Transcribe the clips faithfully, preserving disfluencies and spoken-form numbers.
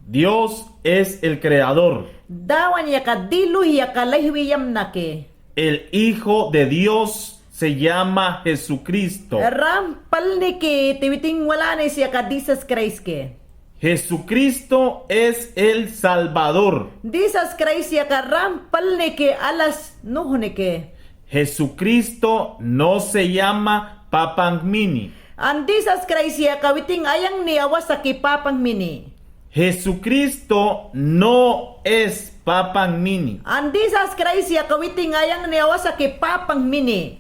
Dios es el creador. Dawan yaka diluhi yaka lahiwi yamnake. El Hijo de Dios se llama Jesucristo. Rampalnike te witing walanes yaka Jisas Kraist ke. Jesucristo es el Salvador. Jisas Kraist yaka rampalnike alas nuhnike. Jesucristo no se llama Papangmini. An Jisas Kraist yaka witing ayangni awasaki Papangmini. Jesucristo no es Papangmini. An Jisas Kraist yaka witing ayangni awasaki Papangmini.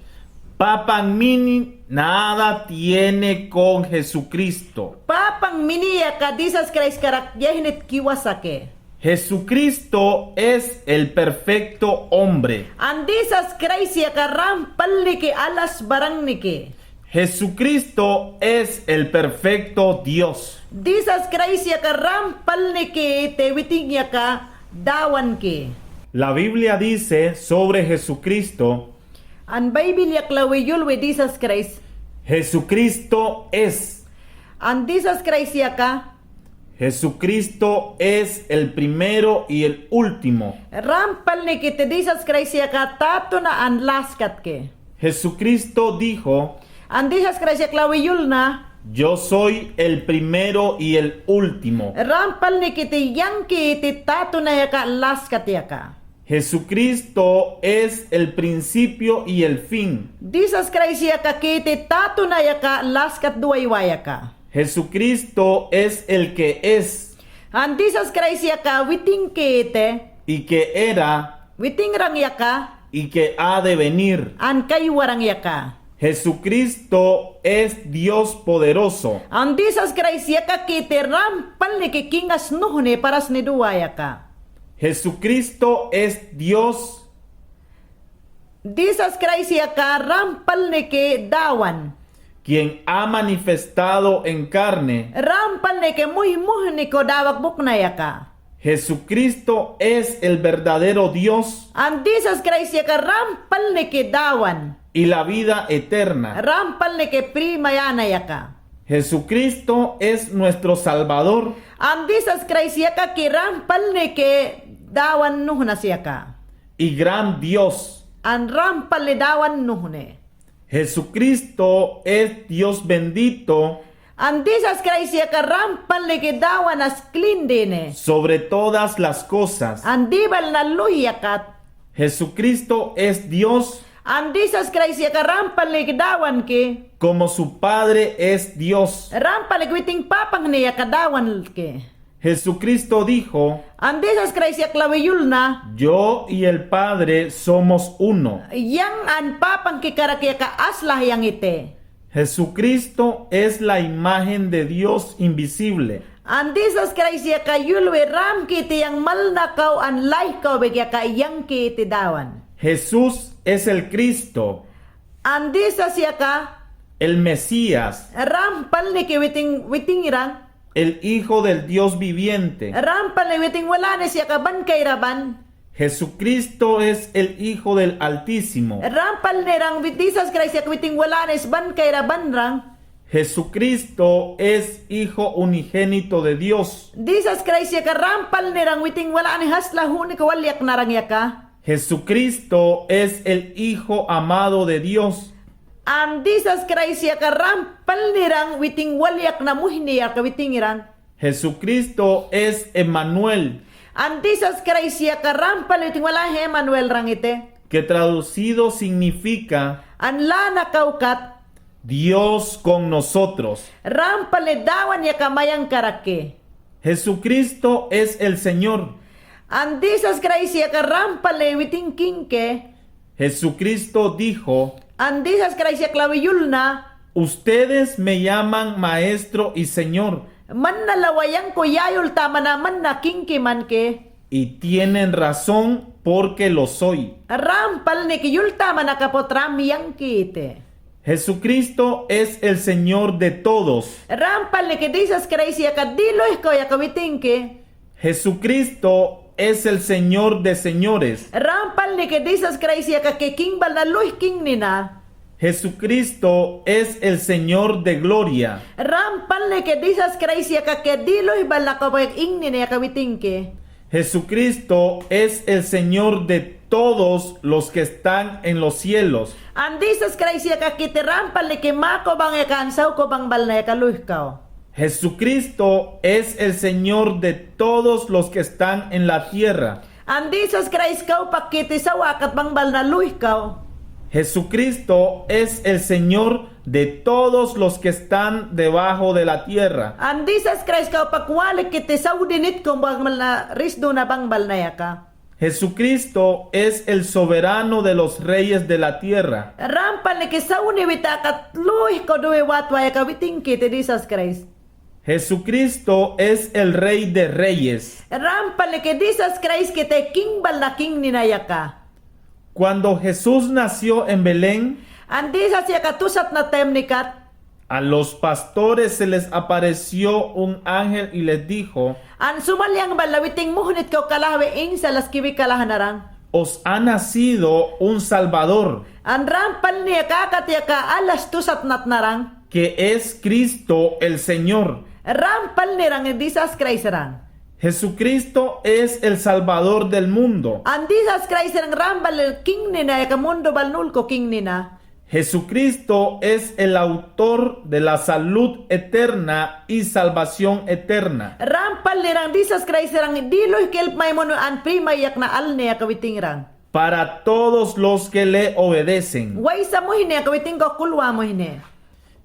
Papangmini nada tiene con Jesucristo. Papangmini yaka Jisas Kraist karak yahinit kiwasake. Jesucristo es el perfecto hombre. An Jisas Kraist yaka rampalnike alas barangnike. Jesucristo es el perfecto Dios. Jisas Kraist yaka rampalnike te witing yaka Dawanke. La Biblia dice sobre Jesucristo. An Baibil yaklawi yulwi Jisas Kraist. Jesucristo es. An Jisas Kraist yaka. Jesucristo es el primero y el último. Rampalnike te Jisas Kraist yaka tatuna an laskatke. Jesucristo dijo. An Jisas Kraist yaklawi yulna. Yo soy el primero y el último. Rampalnike te yangke te tatuna yaka laskat yaka. Jesucristo es el principio y el fin. Jisas Kraist yaka ke te tatuna yaka laskat duwaywa yaka. Jesucristo es el que es. An Jisas Kraist yaka witing ke te. Y que era. Witingrang yaka. Y que ha de venir. An kaywarang yaka. Jesucristo es Dios poderoso. An Jisas Kraist yaka ke te rampalnike kingasnuhne parasne duwa yaka. Jesucristo es Dios. Jisas Kraist yaka rampalnike Dawan. Quien ha manifestado en carne. Rampalnike muhmuhne ko dawak bukna yaka. Jesucristo es el verdadero Dios. An Jisas Kraist yaka rampalnike Dawan. Y la vida eterna. Rampalnike primayana yaka. Jesucristo es nuestro Salvador. An Jisas Kraist yaka ke rampalnike Dawan nuhnas yaka. Y gran Dios. An rampalne Dawan nuhne. Jesucristo es Dios bendito. An Jisas Kraist yaka rampalnike Dawan asklindine. Sobre todas las cosas. An dibal na luhi yakat. Jesucristo es Dios. An Jisas Kraist yaka rampalnike Dawanke. Como su Padre es Dios. Rampalnike witing papangne yaka Dawanke. Jesucristo dijo. An Jisas Kraist yaklawi yulna. Yo y el Padre somos uno. Yang an papangke karak yaka asla yang ite. Jesucristo es la imagen de Dios invisible. An Jisas Kraist yaka yulwi ramke ite yang malnakaw an lahikaw bek yaka yangke ite Dawan. Jesús es el Cristo. An Jisas yaka. El Mesías. Rampalnike witing, witingrang. El Hijo del Dios viviente. Rampalne witing walanes yaka ban kayraban. Jesucristo es el Hijo del Altísimo. Rampalnerang wit Jisas Kraist yaka witing walanes ban kayrabanrang. Jesucristo es Hijo unigénito de Dios. Jisas Kraist yaka rampalnerang witing walanes asla hunik walyaknarang yaka. Jesucristo es el Hijo amado de Dios. An Jisas Kraist yaka rampalnerang witing walyakna muhni yaka witingrang. Jesucristo es Emanuel. An Jisas Kraist yaka rampalne witing walanes Emanuelrang ite. Que traducido significa. An lanakaw kat. Dios con nosotros. Rampalne Dawan yaka mayangkarak ke. Jesucristo es el Señor. An Jisas Kraist yaka rampalne witing kingke. Jesucristo dijo. An Jisas Kraist yaklawi yulna. Ustedes me llaman maestro y señor. Mana lawa yangku yayultamana mana kingki manke. Y tienen razón porque lo soy. Rampalnike yultamana kapot ram yangki ite. Jesucristo es el Señor de todos. Rampalnike Jisas Kraist yaka diluhikaw yaka witingki. Jesucristo es el Señor de señores. Rampalnike Jisas Kraist yaka ke king bal na luhi king nina. Jesucristo es el Señor de gloria. Ram palne ke Jisas Kraist yaka ke diluhbal na kawpa ingni na yaka witing ke. Jesucristo es el Señor de todos los que están en los cielos. An Jisas Kraist yaka kite ram palne ke mako bang yaka an saw ko bangbal na yaka luhikaw. Jesucristo es el Señor de todos los que están en la tierra. An Jisas Kraist kawpa kite saw akat bangbal na luhikaw. Jesucristo es el Señor de todos los que están debajo de la tierra. An Jisas Kraist kawpa wali kite saw dinit ko bangbal na risdo na bangbal na yaka. Jesucristo es el soberano de los reyes de la tierra. Ram palne ke saw ne wita akat luhiko duwe watwa yaka witing kite Jisas Kraist. Jesucristo es el Rey de Reyes. Ram palne ke Jisas Kraist kite king bal na king nina yaka. Cuando Jesús nació en Belén, an Jisas yaka tusat na taem nikat, a los pastores se les apareció un ángel y les dijo, an sumalyang bal na witing muhnit ko kalahawi insa la skibi kalaha naran. Os ha nacido un Salvador. An ram palne yaka akat yaka alas tusat nat naran. Que es Cristo el Señor. Ram palne rang Jisas Kraist rang. Jesucristo es el Salvador del mundo. An Jisas Kraist rang ram bal king nina yaka mundo bal nul ko king nina. Jesucristo es el autor de la salud eterna y salvación eterna. Ram palne rang Jisas Kraist rang diluhik elpmay munu an primayak na alne yaka witing rang. Para todos los que le obedecen. Waysa muhine yaka witing ko kulwa muhine.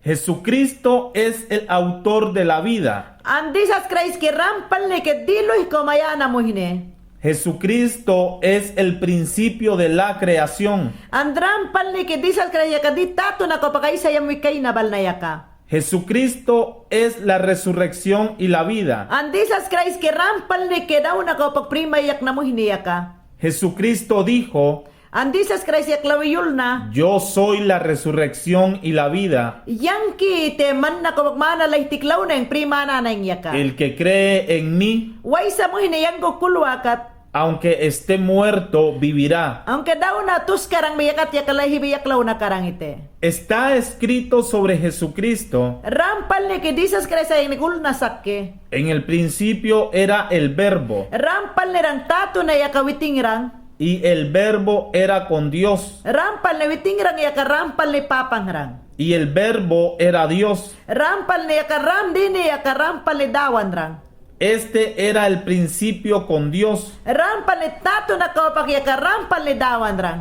Jesucristo es el autor de la vida. An Jisas Kraist ke ram palne ke diluhik ko mayana muhine. Jesucristo es el principio de la creación. An ram palne ke Jisas Kraist yaka di tatu na kawpa kaisa yamwi kayna bal na yaka. Jesucristo es la resurrección y la vida. An Jisas Kraist ke ram palne ke daw na kawpa primayak na muhine yaka. Jesucristo dijo, an Jisas Kraist yaklawi yulna, yo soy la resurrección y la vida. Yangkite man na kawpa manalahitik lawna yang primanana yang yaka. El que cree en mí, waysa muhine yang ko kulwa akat, aunque esté muerto, vivirá. Aunque daw na tuskarang bi yakat yaka lahibi yaklaw na karangite. Está escrito sobre Jesucristo. Ram palne ke Jisas Kraist a yang ne kulna sakke. En el principio era el Verbo. Ram palne rang tatu na yaka witing rang. Y el Verbo era con Dios. Ram palne witing rang yaka ram palne Papan rang. Y el Verbo era Dios. Ram palne yaka ram dine yaka ram palne Dawan rang. Este era el principio con Dios. Ram palne tatu na kawpa yaka ram palne Dawan rang.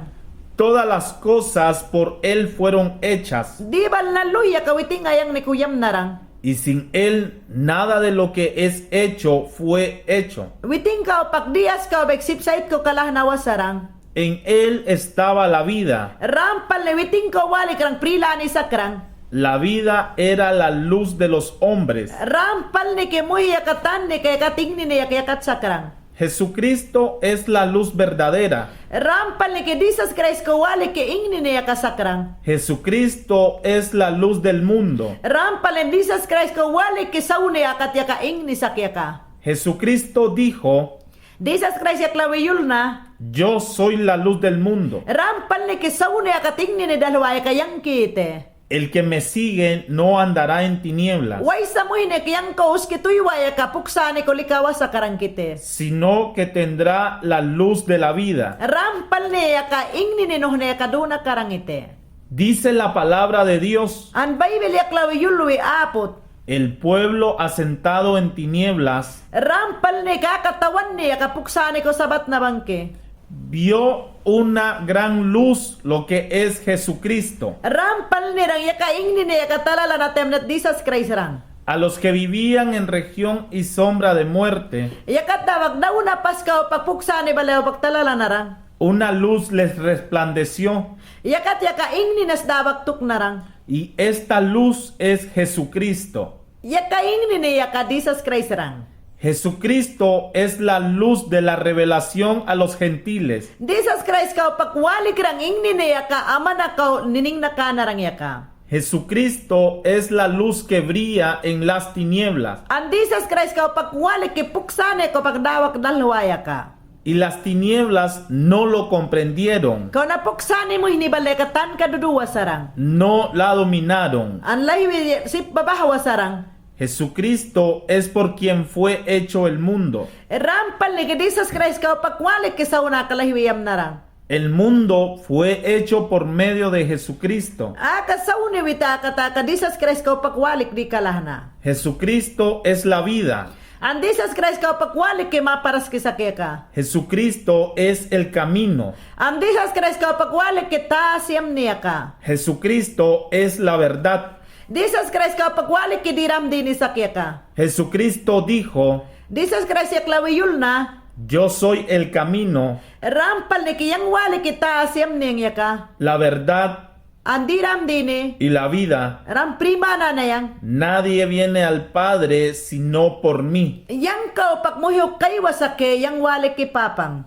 Todas las cosas por él fueron hechas. Di bal na luhi yaka witing a yang ne kuyamna rang. Y sin él nada de lo que es hecho fue hecho. Witing kawpa di askawbek sipsayit ko kalaha na wasa rang. En él estaba la vida. Ram palne witing ko walik rang prilani sakrang. La vida era la luz de los hombres. Ram palne ke muhi yaka tanne ke yaka ingni ne yaka yakat sakrang. Jesucristo es la luz verdadera. Ram palne ke Jisas Kraist ko walik ke ingni ne yaka sakrang. Jesucristo es la luz del mundo. Ram palne Jisas Kraist ko walik ke saw ne yakat yaka ingni sak yaka. Jesucristo dijo, Jisas Kraist yaklawi yulna, yo soy la luz del mundo. Ram palne ke saw ne yakat ingni ne dalwa yaka yangkite. El que me sigue no andará en tinieblas. Waysa muhine ke yang ko uski tuywa yaka puksane ko likawa sakrangkite. Sino que tendrá la luz de la vida. Ram palne yaka ingni ne nohne yaka duna karangite. Dice la palabra de Dios. An Baybel yaklawi yulwi aput. El pueblo asentado en tinieblas. Ram palne ke akatawan ne yaka puksane ko sabat na bangke. Vio una gran luz, lo que es Jesucristo. Ram palne rang yaka ingni ne yaka talalan a temnet Jisas Kraist rang. A los que vivían en región y sombra de muerte. Yakat dawak daw na paska o pak puksane bale o pak talalan a rang. Una luz les resplandeció. Yakat yaka ingni na sdawak tuknarang. Y esta luz es Jesucristo. Yaka ingni ne yaka Jisas Kraist rang. Jesucristo es la luz de la revelación a los gentiles. Jisas Kraist ka o pak walik rang ingni ne yaka amanakaw niningnakanarang yaka. Jesucristo es la luz que brilla en las tinieblas. An Jisas Kraist ka o pak walik ke puksane ko pak dawak dalwa yaka. Y las tinieblas no lo comprendieron. Kaw na puk sani muhni bale ka tan ka duduwa sarang. No la dominaron. An lahiwi sip babahawa sarang. Jesucristo es por quien fue hecho el mundo. Ram palniki Jisas Kraist kaw pakwalik ki saw na ka lahiwi yamnarang. El mundo fue hecho por medio de Jesucristo. Aka saw niwita aka ta aka Jisas Kraist kaw pakwalik di kalahna. Jesucristo es la vida. An Jisas Kraist kaw pakwalik ki maparas ki sakyaka. Jesucristo es el camino. An Jisas Kraist kaw pakwalik ki ta siyamni aka. Jesucristo es la verdad. Jisas Kraist kaw pakwalik ki diram dini sakyaka. Jesucristo dijo, Jisas Kraist yak lawi yulna. Yo soy el camino, Ram palniki yang walik ki ta siyamni yang yaka. la verdad An diram dini. y la vida. Ram primanana yang. Nadie viene al Padre sino por mí. Yang kaw pakmuhuk kaywa sake yang walik ki papang.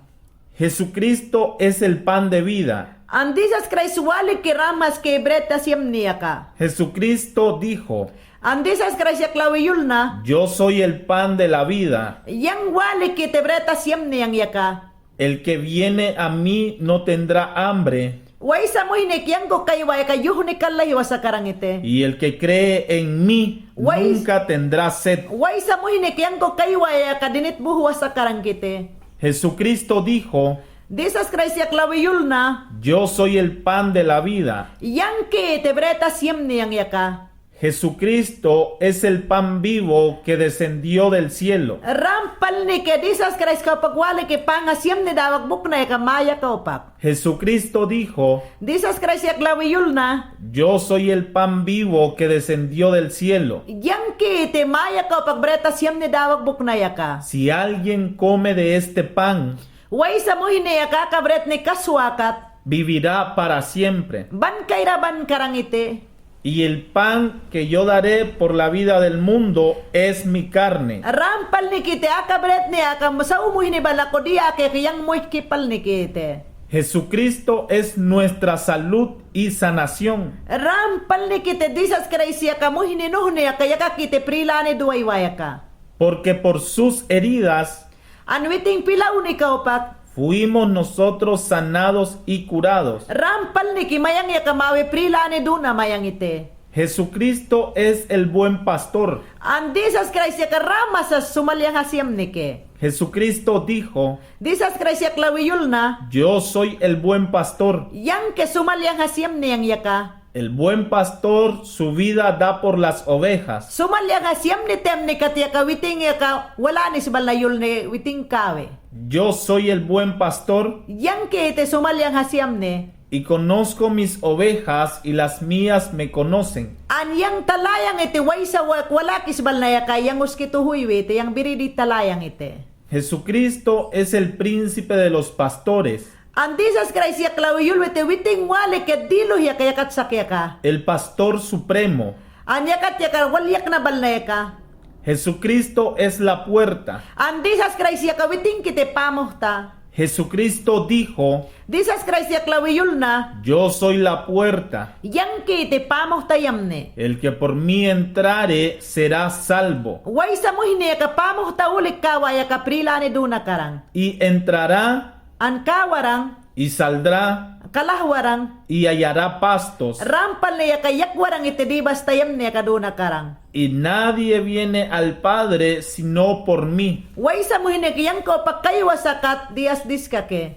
Jesucristo es el pan de vida. An Jisas Kraist walik ki ram maski bred ta siyamni aka. Jesucristo dijo, An Jisas Kraist yak lawi yulna. Yo soy el pan de la vida. Yang walik ki te bred ta siyamni yang yaka. El que viene a mí no tendrá hambre. Waysa muhni ki yang ko kaywa yaka yuhni kallahiwa sakarang ite. Y el que cree en mí Wais- nunca tendrá sed. Waysa muhni ki yang ko kaywa yaka dinit buhuwa sakarang kite. Jesucristo dijo, Jisas Kraist yak lawi yulna. Yo soy el pan de la vida. Yang ki te bred ta siyamni yang yaka. Jesucristo es el pan vivo que descendió del cielo. Ram palniki Jisas Kraist kaw pakwalik ki pan a siyamni dawak buknayaka maya kaw pak. Jesucristo dijo, Jisas Kraist yak lawi yulna. Yo soy el pan vivo que descendió del cielo. Yang ki te maya kaw pak bred ta siyamni dawak buknayaka. Si alguien come de este pan, Waysa muhni aka aka bredni kaswakat. Vivirá para siempre. Ban kayra ban karang ite. Y el pan que yo daré por la vida del mundo es mi carne. Ram palniki te aka bredni aka saw muhni bala ko diyaka yang muhki palniki te. Jesucristo es nuestra salud y sanación. Ram palniki te Jisas Kraist yaka muhni nuhni aka yaka ki te prilani duwaywa yaka. Porque por sus heridas An witing pilawni kaw pak. fuimos nosotros sanados y curados. Ram palniki mayang yaka mawi prilani duna mayang ite. Jesucristo es el buen pastor. An Jisas Kraist yaka ram masa sumalyang ha siyamnike. Jesucristo dijo, Jisas Kraist yak lawi yulna. Yo soy el buen pastor. Yang ke sumalyang ha siyamni yang yaka. El buen pastor su vida da por las ovejas. Sumalyang ha siyamni temni kat yaka witing yaka walanis bal na yulni witing kawi. Yo soy el buen pastor Yang ke ite sumalyang ha siyamni. y conozco mis ovejas y las mías me conocen. An yang talayang ite waysa wa-, walakis bal na yaka yang uski tuhuywi ite yang biridi talayang ite. Jesucristo es el príncipe de los pastores. An Jisas Kraist yak lawi yulwi te witing wali ke diluh yaka yakat sak yaka. El pastor supremo. An yakat yaka wal yakna bal na yaka. Jesucristo es la puerta. An Jisas Kraist yaka witing ki te pamuhta. Jesucristo dijo, Jisas Kraist yak lawi yulna. Yo soy la puerta. Yang ki te pamuhta yamni. El que por mí entrare será salvo. Waysa muhni yaka pamuhta ulik kawa yaka prilani duna karang. Y entrará An kawarang. y saldrá Kalahwarang. y hallará pastos. Ram pali yaka yakwarang ite dibasta yamni yaka duna karang. Y nadie viene al Padre sino por mí. Waysa muhni ki yang ko pakaywa sakat diyas diska ke.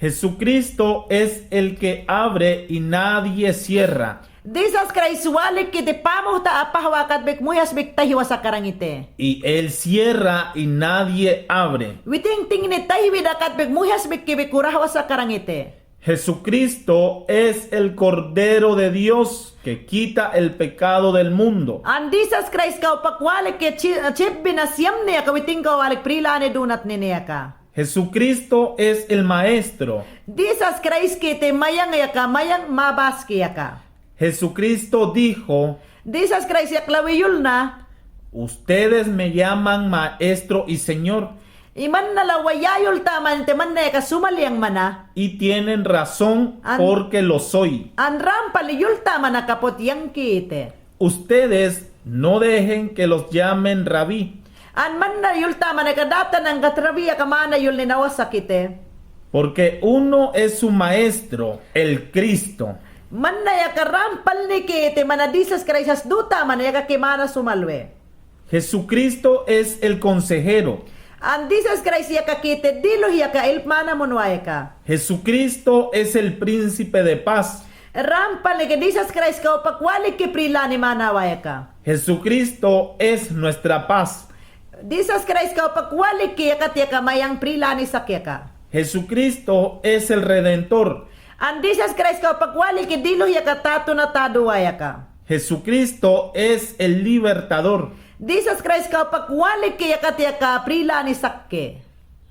Jesucristo es el que abre y nadie cierra. Jisas Kraist wali ki te pamuhta apahwa katbik muhyasbik tahiwa sakarang ite. Y él cierra y nadie abre. Witing tingni tahiwi da katbik muhyasbik kibik urahwa sakarang ite. Jesucristo es el Cordero de Dios que quita el pecado del mundo. An Jisas Kraist kaw pak wali ki chi-, chip bina siyamni yaka witing kaw wali prilani dunatnini yaka. Jesucristo es el Maestro. Jisas Kraist ki te mayang yaka, mayang mabaski yaka. Jesucristo dijo, Jisas Kraist yak lawi yulna. Ustedes me llaman Maestro y Señor. Iman na lawa ya yultaman te man na yaka sumalyang mana. Y tienen razón An- porque lo soy. An ram pali yultaman na kapot yang ki ite. Ustedes no dejen que los llamen rabí. An mana yul-ta mana ka datan angga trabiya ka mana yul ninawa sakite. Porque uno es su maestro, el Cristo. Mana yaka rampal niki te mana Jisas Kraist has duta mana yaka ki mana sumalwe. Jesucristo es el consejero. An Jisas Kraist yaka kite diluh yaka ilp mana munwayaka. Jesucristo es el príncipe de paz. Rampal niki Jisas Kraist kawpa kwalik ki prilani manawayaka. Jesucristo es nuestra paz. Jisas Kraist kawpa kwalik ki yakat yaka mayang prilani sakyaka. Jesucristo es el redentor. An Jisas Kraist kawpa kwalik ki diluh yaka tatuna taduwayaka. Jesucristo es el libertador. Jisas Kraist kawpa kwalik ki yakat yaka prilani sakke.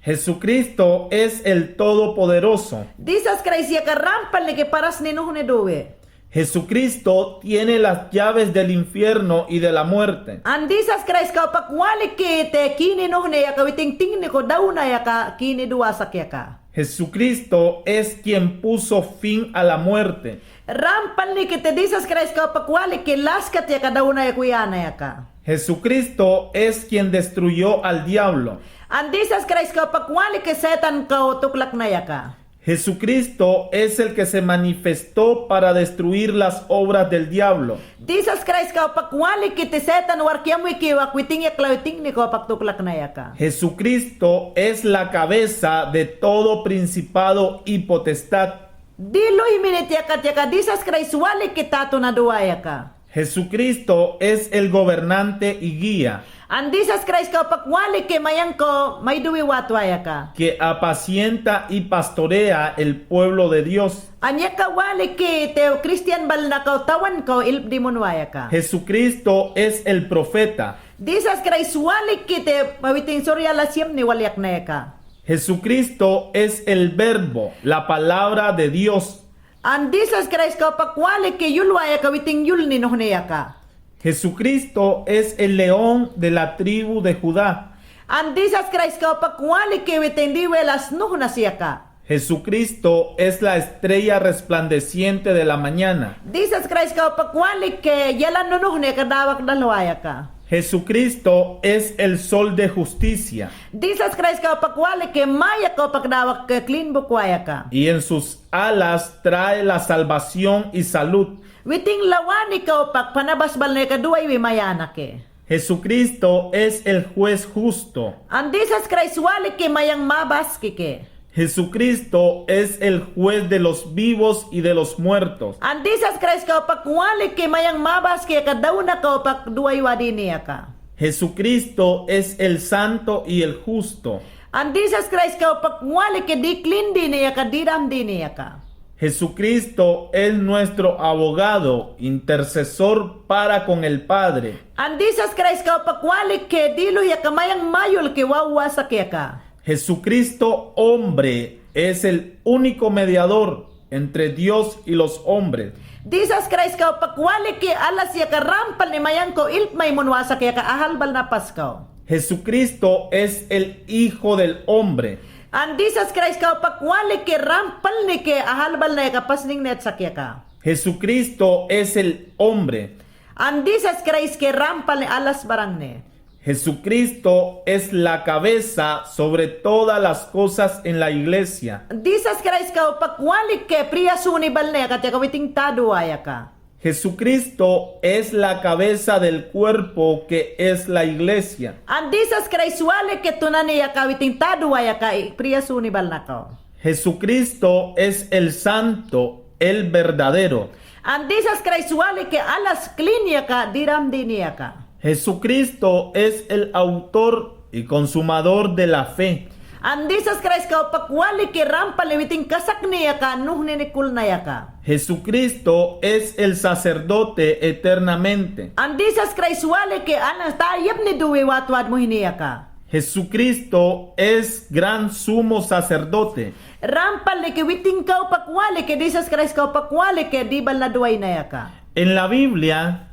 Jesucristo es el todopoderoso. Jisas Kraist yaka rampal niki parasninuhni duwe. Jesucristo tiene las llaves del infierno y de la muerte. An Jisas Kraist kawpa kwalik ki te kininuhni yaka witing tingni ko dawna yaka kini duwa sakyaka. Jesucristo es quien puso fin a la muerte. Rampal niki te Jisas Kraist kawpa kwalik ki laskat yaka dawna yaka wiyanayaka. Jesucristo es quien destruyó al diablo. An Jisas Kraist kawpa kwalik ki setan kaw tuklaknayaka. Jesucristo es el que se manifestó para destruir las obras del diablo. Jisas Kraist kawpa kwalik ki te setan wark yamwi kiwak witing yaklawi tingni kawpa tuklaknayaka. Jesucristo es la cabeza de todo principado y potestad. Diluh minit yakat yaka Jisas Kraist walik ki tatuna duwayaka. Jesucristo es el gobernante y guía. An Jisas Kraist kawpa kwalik ki mayang ko mayduwi watwayaka. Que apacienta y pastorea el pueblo de Dios. An yaka walik ki te Kristiyan balna kaw tawan kaw ilp di munwayaka. Jesucristo es el profeta. Jisas Kraist walik ki te witing surya lasyemni walyaknayaka. Jesucristo es el verbo, la palabra de Dios. An Jisas Kraist kawpa kwalik ki yulwayaka witing yul ninuhniyaka. Jesucristo es el león de la tribu de Judá. An Jisas Kraist kawpa kwalik ki witing diwela snuhna siyaka. Jesucristo es la estrella resplandeciente de la mañana. Jisas Kraist kawpa kwalik ki yalan nunuhni ka dawak dalwayaka. Jesucristo es el sol de justicia. Jisas Kraist kawpa kwalik ki mayak kawpa dawak klin bukwayaka. Y en sus alas trae la salvación y salud. Witing lawani kawpa panabasbalniyaka duwawi mayanake. Jesucristo es el juez justo. An Jisas Kraist walik ki mayang mabaskike. Jesucristo es el juez de los vivos y de los muertos. An Jisas Kraist kawpa kwalik ki mayang mabaskike ka dawna kawpa duwawi diniyaka. Jesucristo es el santo y el justo. An Jisas Kraist kawpa kwalik ki di klin diniyaka, diram diniyaka. Jesucristo es nuestro abogado, intercesor para con el Padre. An Jisas Kraist kawpa kwalik ki diluh yaka mayang mayul ki wawwa sakyaka. Jesucristo hombre es el único mediador entre Dios y los hombres. Jisas Kraist kawpa kwalik ki alas yaka rampal ni mayang ko ilp maymunwa sakyaka ahal bal napas kaw. Jesucristo es el Hijo del Hombre. An Jisas Kraist kawpa kwalik ki rampal ni ki ahal bal niyaka pasning niyat sakyaka. Jesucristo es el hombre. An Jisas Kraist ki rampal ni alas barangne. Jesucristo es la cabeza sobre todas las cosas en la iglesia. Jisas Kraist kawpa kwalik ki priya suni bal niyaka tiyaka witing taduwayaka. Jesucristo es la cabeza del cuerpo que es la iglesia. An Jisas Kraist walik ki tunani yaka witing taduwayaka i priya suni bal nakaw. Jesucristo es el santo, el verdadero. An Jisas Kraist walik ki alas klin yaka, diram diniyaka. Jesucristo es el autor y consumador de la fe. An Jisas Kraist kawpa kwalik ki rampal ni witing kasakniyaka, nuhnini kulnayaka. Jesucristo es el sacerdote eternamente. An Jisas Kraist walik ki anas ta yepni duwi watwad muhiniyaka. Jesucristo es gran sumo sacerdote. Rampal ni ki witing kawpa kwalik ki Jisas Kraist kawpa kwalik ki di bal naduwayniyaka. En la Biblia,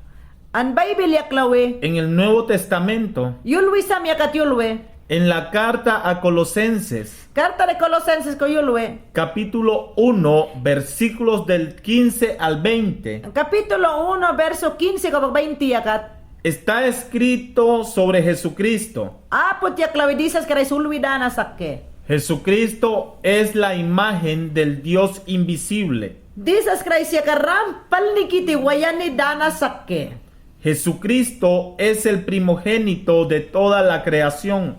an Baybil yaklawi, en el Nuevo Testamento, yulwi sam yakat yulwi, en la carta a Colosenses, karta de Colosenses ko yulwi, capítulo uno, versículos del quince al veinte, kapitulo uno, berso quince ko veinte yakat. Está escrito sobre Jesucristo. Apot yak lawi Jisas Kraist ulwi dana sakke. Jesucristo es la imagen del Dios invisible. Jisas Kraist yaka rampalniki ti wayani dana sakke. Jesucristo es el primogénito de toda la creación.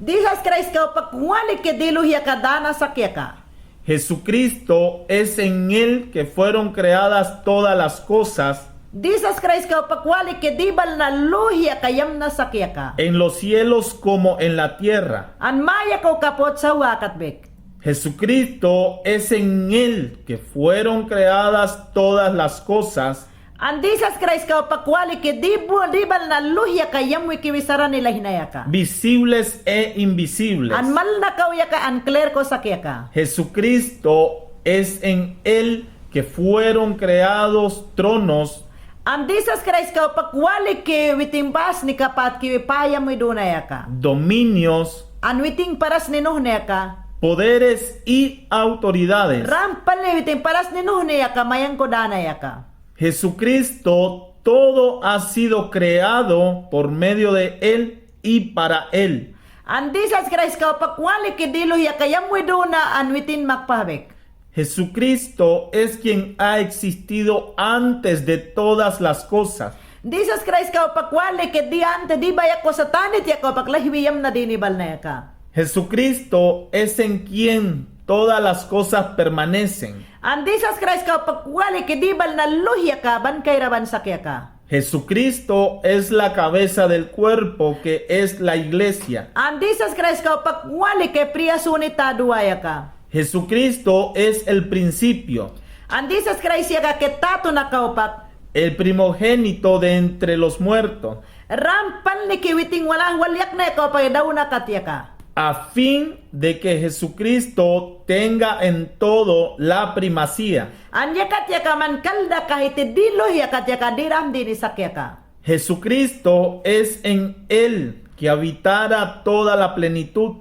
Jisas Kraist kawpakwaliki diluh yaka dana sak yaka. Jesucristo es en él que fueron creadas todas las cosas. Jisas Kraist kawpakwaliki dibalna luh yaka yamna sak yaka. En los cielos como en la tierra. An maya ko kapot sawa katbek. Jesucristo es en él que fueron creadas todas las cosas. An Jisas Kraist kawpakwaliki dibu dibalna luh yaka yamwi kiwi sarani lahina yaka. Visibles e invisibles. An malnakaw yaka an kler ko sak yaka. Jesucristo es en él que fueron creados tronos. An Jisas Kraist kawpakwaliki witin basni kapat kiwi payamwi duna yaka. Dominios. An witin parasni nuhni yaka. Poderes y autoridades. Rampalni witin parasni nuhni yaka mayangko dana yaka. Jesucristo, todo ha sido creado por medio de él y para él. An Jisas Kraist kawpakwaliki diluh yaka yamwi duna an witin makpahbek. Jesucristo es quien ha existido antes de todas las cosas. Jisas Kraist kawpakwaliki di ante di baya ko satani tiya kawpak lahwi yamna dinibalna yaka. Jesucristo es en quien todas las cosas permanecen. An Jisas Kraist kawpakwaliki dibalna luh yaka ban kayraban sak yaka. Jesucristo es la cabeza del cuerpo que es la iglesia. An Jisas Kraist kawpakwaliki priya suni taduwa yaka. Jesucristo es el principio. An Jisas Kraist yaka ketatu na kawpak. El primogénito de entre los muertos. Rampalniki witin wala walyakna kawpak daw nakat yaka. A fin de que Jesucristo tenga en todo la primacía. An yakat yaka man kalda kahiti diluh yakat yaka diramdini sak yaka. Jesucristo es en él que habitara toda la plenitud.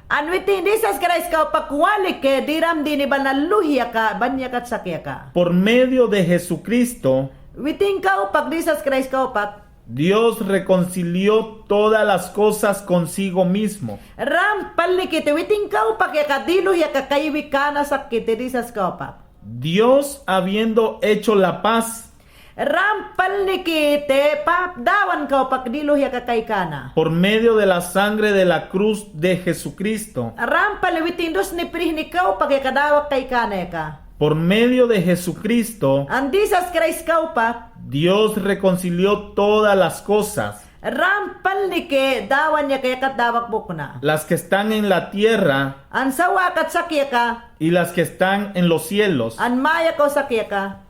An witin Jisas Kraist kawpakwaliki diramdini balna luh yaka ban yakat sak yaka. Por medio de Jesucristo. Witin kawpak Jisas Kraist kawpak. Dios reconcilió todas las cosas consigo mismo. Rampalniki ti witin kawpak yaka diluh yaka kaywi kana sak kiti Jisas kawpak. Dios habiendo hecho la paz. Rampalniki ti pap Dawan kawpak diluh yaka kay kana. Por medio de la sangre de la cruz de Jesucristo. Rampal witin dusni pirihni kawpak yaka dawak kay kana yaka. Por medio de Jesucristo. An Jisas Kraist kawpak. Dios reconcilió todas las cosas. Rampalniki Dawan yaka yakat dawak bukna. Las que están en la tierra. An sawakat sak yaka. Y las que están en los cielos. An maya ko sak yaka.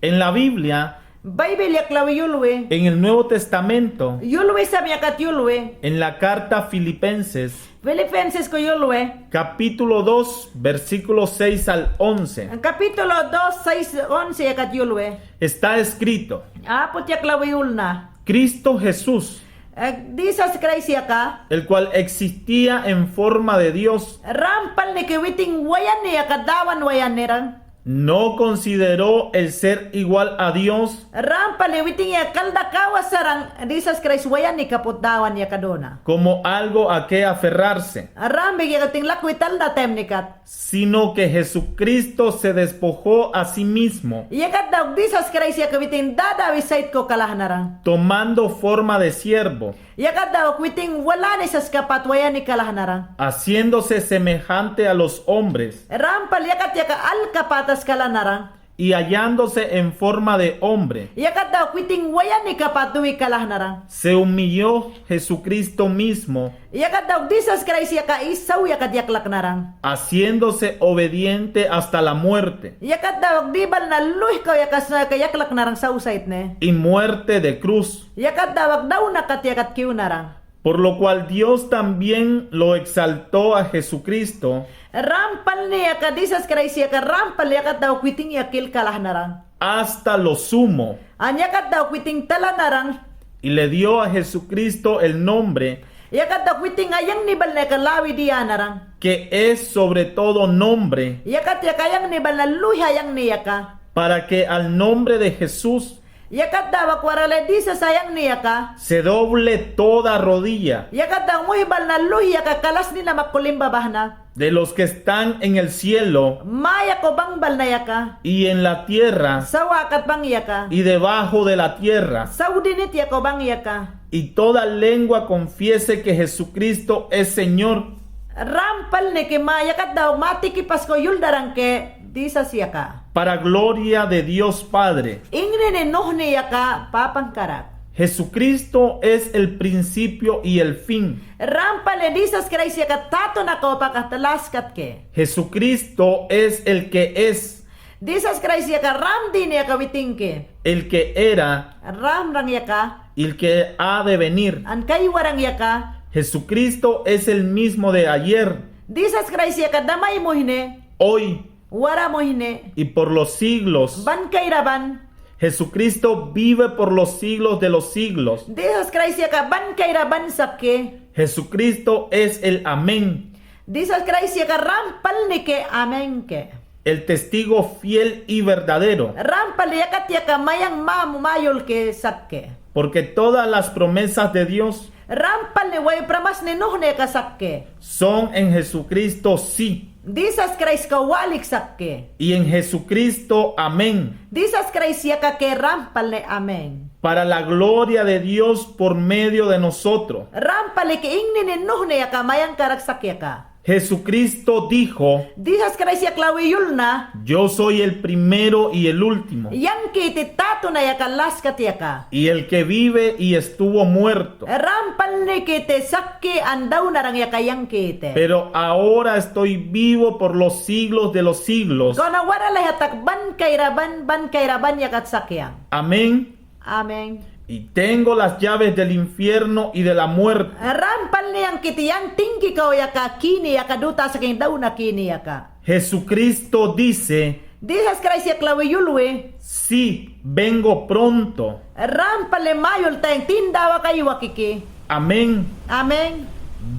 En la Biblia, Baybil yak lawi yulwi. En el Nuevo Testamento, yulwi sam yakat yulwi. En la carta Filipenses, Filipenses ko yulwi. Capítulo dos, versículo seis al once. Kapitulo dos, sais, onse yakat yulwi. Está escrito, apot yak lawi ulna. Cristo Jesús, eh, Jisas Kraist yaka. El cual existía en forma de Dios. Rampalniki witin wayani yaka Dawan wayaniran. No consideró el ser igual a Dios. Rampali witin yaka kalda kawa saran Jisas Kraist wayani kapot Dawan yaka dona. Como algo a que aferrarse. Rambik yaka witin lakwi talda taymnikat. Sino que Jesucristo se despojó a sí mismo. Yakat dawak Jisas Kraist yaka witin dadawi sayit ko kalahan naran. Tomando forma de siervo. Yakat dawak witin walanis askapat wayani kalahan naran. Haciéndose semejante a los hombres. Rampal yakat yaka alkapat askala naran. Y hallándose en forma de hombre. Yakat dawak witin wayani kapat duwi kalahan naran. Se humilló Jesucristo mismo. Yakat dawak Jisas Kraist yaka isaw yakat yaklak naran. Haciéndose obediente hasta la muerte. Yakat dawak dibalna luhikaw yaka sna yaka yaklak naran saw sayitne. Y muerte de cruz. Yakat dawak dawnakat yakat kiw naran. Por lo cual Dios también lo exaltó a Jesucristo. Rampalni yaka Jisas Kraist yaka rampal yakat dawak witin yakil kalahan naran. Hasta lo sumo. An yakat dawak witin tala naran. Y le dio a Jesucristo el nombre. Yakat dawak witin ayangni balna yaka lawi diya naran. Que es sobre todo nombre. Yakat yaka ayangni balna luhi ayangni yaka. Para que al nombre de Jesús. Yakat dawak waralay disa sayangni aka. Se doble toda rodilla. Yakat daw muhbalna luhi aka kalasnin makulimbabahan. De los que están en el cielo. Mayako bangbalna yaka. Y en la tierra. Sawakat bang yaka. Y debajo de la tierra. Sawdinit yako bang yaka. Y toda lengua confiese que Jesucristo es Señor. Rampalni ki ma yakat daw matikipas ko yul daran ke disas yaka. Para gloria de Dios Padre. Ingnini nuhni yaka Papangkarak. Jesucristo es el principio y el fin. Rampalni Jisas Kraist yaka tatun aka pakat laskat ke. Jesucristo es el que es. Jisas Kraist yaka ramdin yaka witing ke. El que era. Ramrang yaka. Y el que ha de venir. An kaywarang yaka. Jesucristo es el mismo de ayer. Jisas Kraist yaka damay muhne. Hoy. Wara muhne. Y por los siglos. Ban kayraban. Jesucristo vive por los siglos de los siglos. Jisas Kraist yaka ban kayraban sakke. Jesucristo es el amén. Jisas Kraist yaka rampalni ke amén ke. El testigo fiel y verdadero. Rampalni yakat yaka mayang mamu mayul ke sakke. Porque todas las promesas de Dios. Rampalni wayi pramasni nuhni aka sakke. Son en Jesucristo sí. Jisas Kraist ka walik sakke. Y en Jesucristo amén. Jisas Kraist yaka ke rampalni amén. Para la gloria de Dios por medio de nosotros. Rampalni ki ingnini nuhni aka mayang karak sak yaka. Jesucristo dijo. Jisas Kraist yaka lawi yulna. Yo soy el primero y el último. Yang kiti tatun yaka laskat yaka. Y el que vive y estuvo muerto. Rampalni kiti sakke an dawnarang yaka yang kiti. Pero ahora estoy vivo por los siglos de los siglos. Kona waralay hatak ban kayraban, ban kayraban yakat sakyang. Amén. Amén. Y tengo las llaves del infierno y de la muerte. Rampalni yang kiti yang tingki kaw yaka kini yaka duta saking dawna kini yaka. Jesucristo dice. Jisas Kraist yaka lawi yulwi. Sí, vengo pronto. Rampalni mayul tayang, tin dawak aywa kiki. Amén. Amén.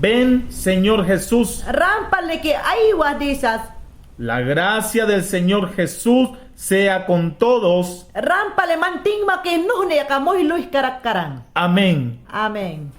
Ven, Señor Jesús. Rampalni ki aywa Jisas. La gracia del Señor Jesús sea con todos. Rampalni mantingma ki nuhni yaka muhi luhi karak-karan. Amén. Amén.